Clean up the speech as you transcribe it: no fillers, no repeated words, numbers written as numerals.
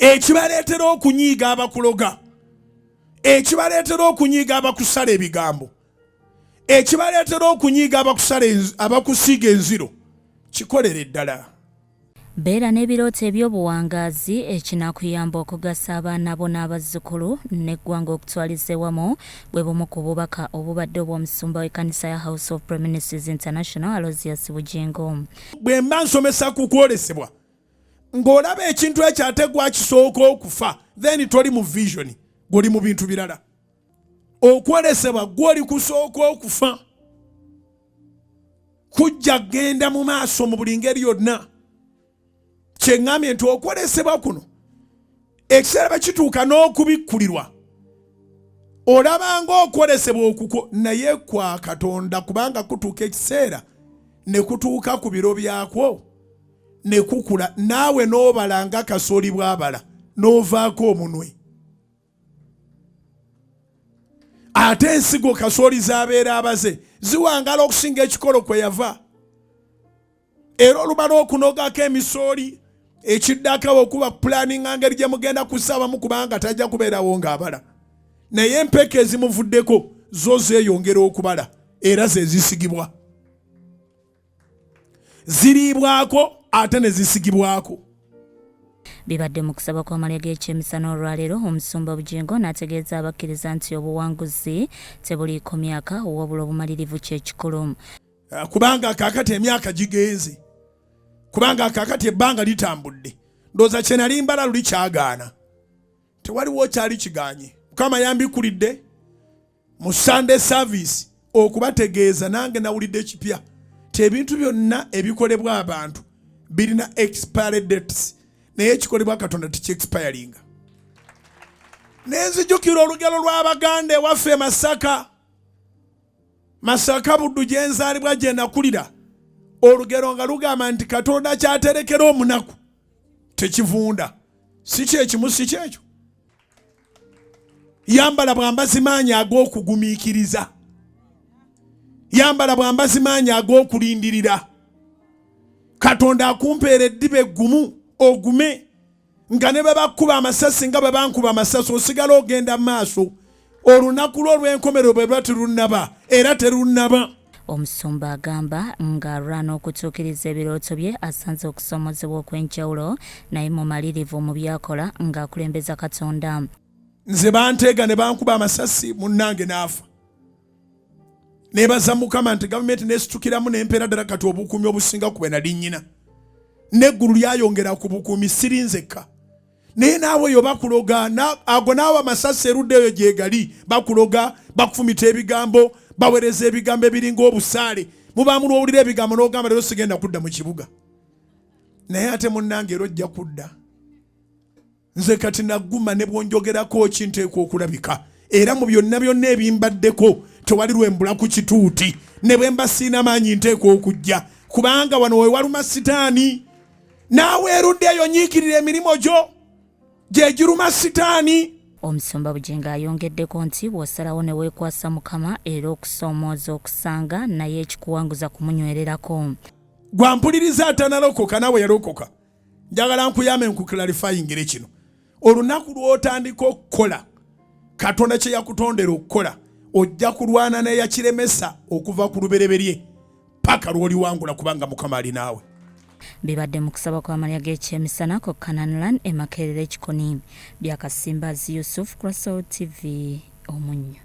Ekibaleetera okunyiiga abakuloga, ekibaleetera okunyiiga abakusala ebigambo, ekibaleetera okunyiiga abakusala abakusiiga enziro, kikolere ddala. Beera n'ebirooto eby'obuwangaazi ekinaakuyamba okugasa abaana bo n'abazzukulu n'eggwanga okutwaliza ewamu bwe bumu ku bubaka obubadde obw'omusumba w'ekkanisa ya House of Prayer Ministries International Aloysius Bugingo. Bwe mba nsomesa ku kwolesebwa ng'olaba ekintu ekyo ate gwakisooka okufa, then toli mu vision, gw'oli mu bintu birala. Okwolesebwa gw'oli kusooka okufa kujja kugenda mu maaso mu buli ngeri yonna. Kye ŋŋambye nti okwolesebwa kuno ekiseera bwe kituuka n'okubikkulirwa olaba ng'okwolesebwa okukwo naye kwa Katonda, kubanga kutuuka ekiseera ne kutuuka ku biro byakwo ne kukula, naawe n'obala nga kasooli bw'abala n'ovaako omunwe. Ate ensigo kasooli z'abeera abaze ziwangala okusinga ekikolo kwe yava, era olumala okunogako emisooli ekiddako okuba pulaninga ngeri gye mugenda kusabamu, kubanga tajja kubeerawo ng'abala, naye empeke ezimuvuddeko zo zeeyongera okubala era ze zisigibwa, ziriibwako ate ne zisigibwako. Bibadde mu kusaba kw'amalya g'ekyemisana olwaleero, omusumba Bugingo n'ategeeza abakkiriza nti obuwanguzi tebuliiko myaka wabula obumalirivu kye kikulu. Kubanga kaakati emyaka gigenze, kubanga kaakati ebbanga litambudde, ndowooza kye nali mbala luli kyagaana, tewaliwo kyali kiganye. Mukama yambikulidde mu Sunday service okubategeeza, nange nawulidde ekipya ti ebintu byonna ebikolebwa abantu birina expiry dates, naye ekikolebwa Katonda tekiexpiringa. Nenzijukira olugero lw'Abaganda ewaffe e Masaka, Masaka Buddu gye nzaalibwa gye nakulira, olugero nga lugamba nti Katonda kyaterekera omunaku tekivunda. Si kyekimu, si kyekyo? Yambala bwambazi maanyi ag'okugumiikiriza, yambala bwambazi maanyi ag'okulindirira. Katonda akumpeera eddiba eggumu ogume, nga ne bwe bakuba amasasi nga bwe bankuba amasasi osigala ogenda mu maaso. Olunaku lwo olw'enkomerero bwe luba terunnaba, era terunnaba. Omusumba agamba ng'alwana okutuukiriza ebirooto bye asanze okusoomoozebwa okw'enjawulo, naye mumalirivu mu by'akola ng'akulembeza Katonda. Nze banteega ne bankuba amasasi munnange n'afa. Nebaza Mukama nti gavumenti nesitukiramu nempeera ddala kati obukuumi obusinga ku bwe nali nnyina. N'eggulu lyayongera ku bukuumi, siri nzekka. Naye naawe oyo bakuloga, ago naawe amasasi erudda eyo gyegali bakuloga, bakufumita ebigambo, bawereza ebigambo ebiringa obusaale. Mubaamu lw'owulira ebigambo n'ogamba leero sigenda kudda mu kibuga, naye ate munnange era ojja kudda. Nze kati naguma ne bw'onjogerako ki nteekwa okulabika, era mu byonna byonna ebimbaddeko tewali lwembula ku kituuti, ne bwe mba siina maanyi nteekwa okujja, kubanga wano we waluma sitaani. Naawe erudda eyo nyiikirira emirimu gyo gye giruma sitaani. Omusumba Bugingo ayongeddeko nti bw'osalawo ne weekwasa Mukama era okusoomooza okusanga naye ekikuwanguza kumunywererako. Gwampuliriza atanalokoka naawe yalokoka, njagala nkuyambe nkuclarifyingire kino. Olunaku lw'otandika okukola Katonda kye yakutondera okukola, ojja kulwana n'eyakiremesa okuva ku lubereberye paka lw'oliwangula, kubanga Mukama ali naawe. Bibadde mu kusaba kw'amalya g'ekyemisana ku Canaan e Makerere Kikoni. Bya Kasimbazi Yusuf, Crossout TV, Omunnyo.